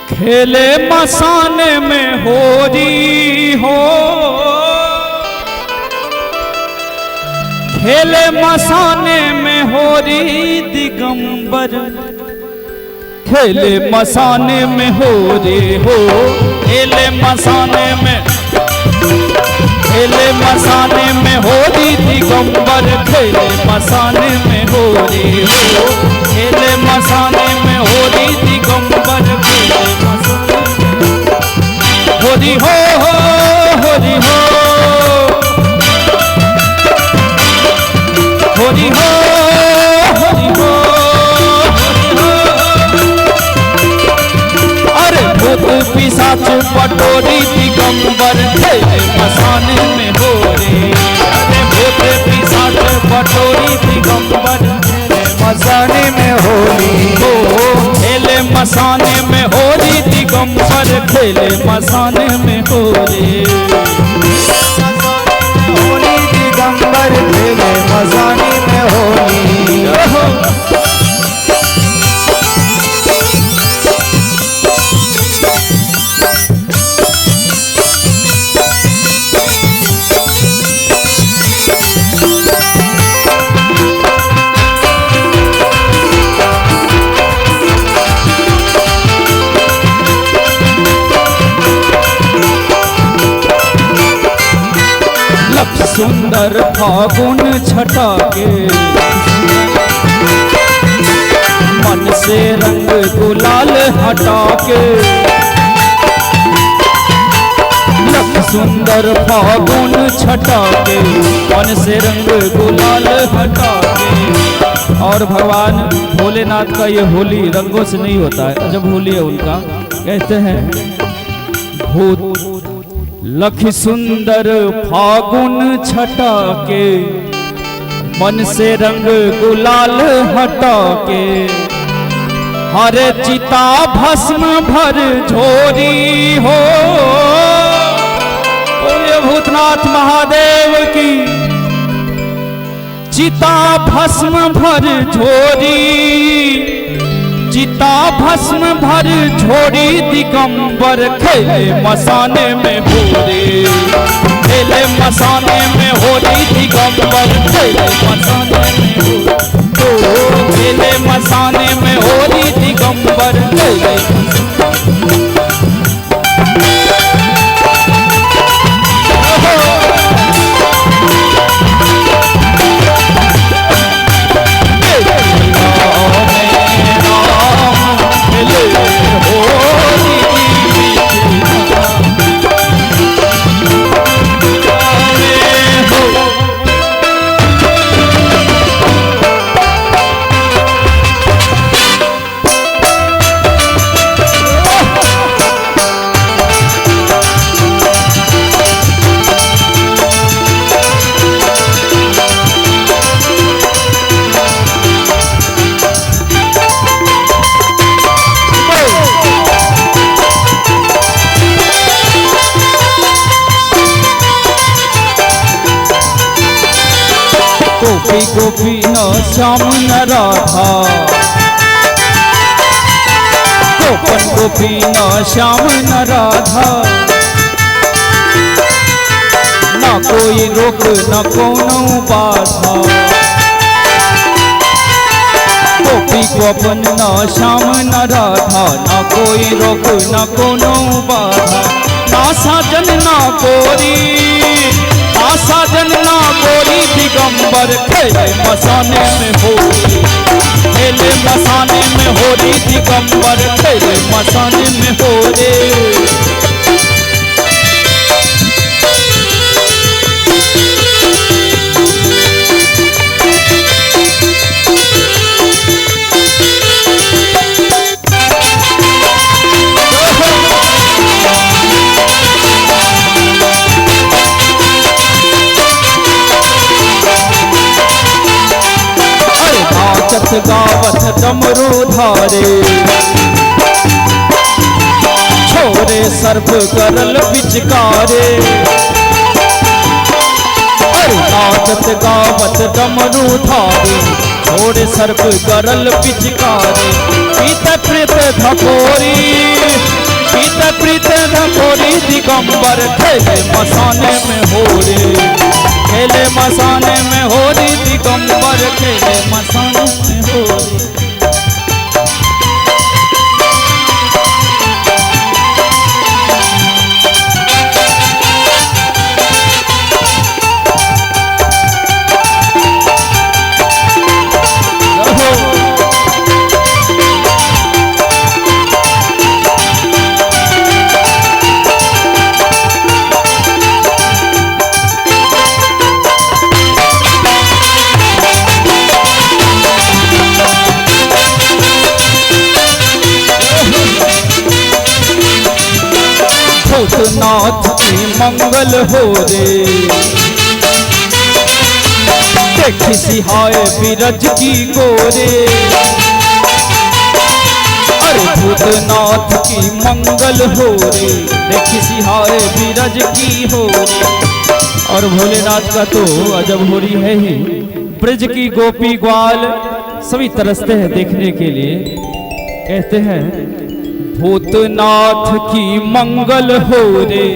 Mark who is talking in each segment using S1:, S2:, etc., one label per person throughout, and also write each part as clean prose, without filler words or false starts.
S1: खेले मसाने में होरी हो, खेले मसाने में होरी दिगंबर, खेले मसाने में होरी हो, खेले मसाने में, खेले मसाने में होरी दिगंबर, खेले मसाने में होरी हो, खेले मसाने में होरी दिगंबर, खेले मसाने में होरी हो, होरी हो, होरी हो, होरी हो, होरी हो। अरे भूत पिशाच पटोरी दिगंबर, खेले मसाने में होरी। अरे भूत पिशाच पटोरी दिगंबर, खेले
S2: मसाने में होली
S1: हो, खेले मसाने में होरी दिगंबर, खेले मसाने में होरी,
S2: होली दिगंबर, खेले मसाने में होली।
S1: हो। लख सुंदर फागुन छटा के, मन से रंग गुलाल हटा के, लख सुंदर फागुन छटा के, मन से रंग गुलाल हटा के। और भगवान भोलेनाथ का ये होली रंगों से नहीं होता है, जब होली है उनका कहते हैं भूत लख सुंदर फागुन छटा के, मन से रंग गुलाल हटा के, हर चिता भस्म भर झोरी हो, बोलिए भूतनाथ महादेव की। चिता भस्म भर झोरी, चिता भस्म भर झोरी दिगंबर, खेले मसाने में होरी, खेले मसाने में होरी दिगंबर, खेले मसाने में हो, खेले मसाने में होरी दिगंबर, खेले। गोपी गोपी न श्याम न राधा, गोपन गोपी न श्याम न राधा, ना कोई रोक न कोनो बाधा, गोपी गोपन न श्याम न राधा, ना कोई रोक न कोनो बाधा, ना साजन ना गोरी, ना साजन ना गोरी दिगंबर, खेले मसाने में होरी, खेले मसाने में होरी दिगंबर, खेले मसाने में होरी। नाचत गावत डमरू धारे, छोरे सर्प करल पिचकारे, अरे नाचत गावत डमरू धारे, छोरे सर्प करल पिचकारे, पीत प्रेत धपोरी, प्रीत प्रीत धकोरी दिगंबर खेले मसाने में होरी, खेले मसाने में होरी दिगंबर खेले मसाने में होरी। भूतनाथ की मंगल हो रे, देख सिहाय बिरज की गोरे। अरे भूतनाथ की मंगल हो रे, देख सिहाय बिरज की हो रे। और भोलेनाथ का तो अजब होरी है ही, ब्रज की गोपी ग्वाल सभी तरसते हैं देखने के लिए। कहते हैं भूतनाथ की मंगल हो रे,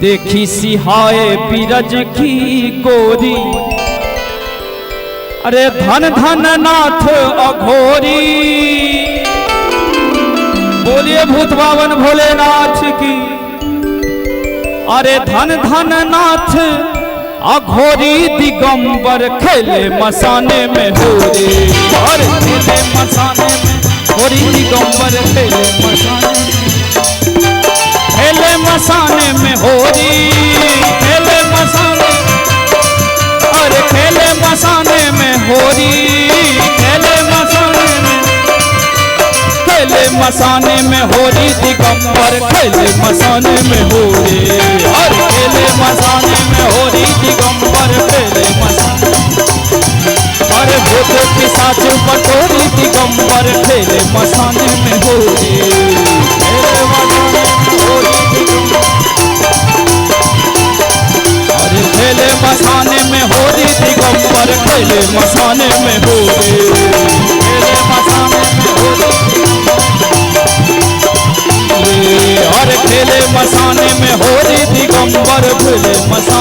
S1: देखी सिहाए बिरज की गोरी। अरे धन धन नाथ अघोरी, बोलिए भूत बावन भोलेनाथ की। अरे धन धन नाथ अघोरी दिगंबर खेले मसाने में होरी, और खेले मसाने में होरी दिगंबर खेले मसाने में, खेले मसाने में होरी, खेले मसाने, अरे खेले मसाने में होरी, खेले मसाने में, खेले मसाने में होरी दिगंबर खेले मसाने में होरी, अरे खेले मसाने में होरी दिगंबर खेले मसाने। अरे भूत पिशाच बटोरी दिगंबर खेले मसाने में होरी, खेले मसाने में होरी दिगंबर, अरे खेले मसाने में होरी दिगंबर खेले मसाने में होरी, खेले मसाने में होरी, अरे खेले मसाने में होरी दिगंबर खेले मसाने।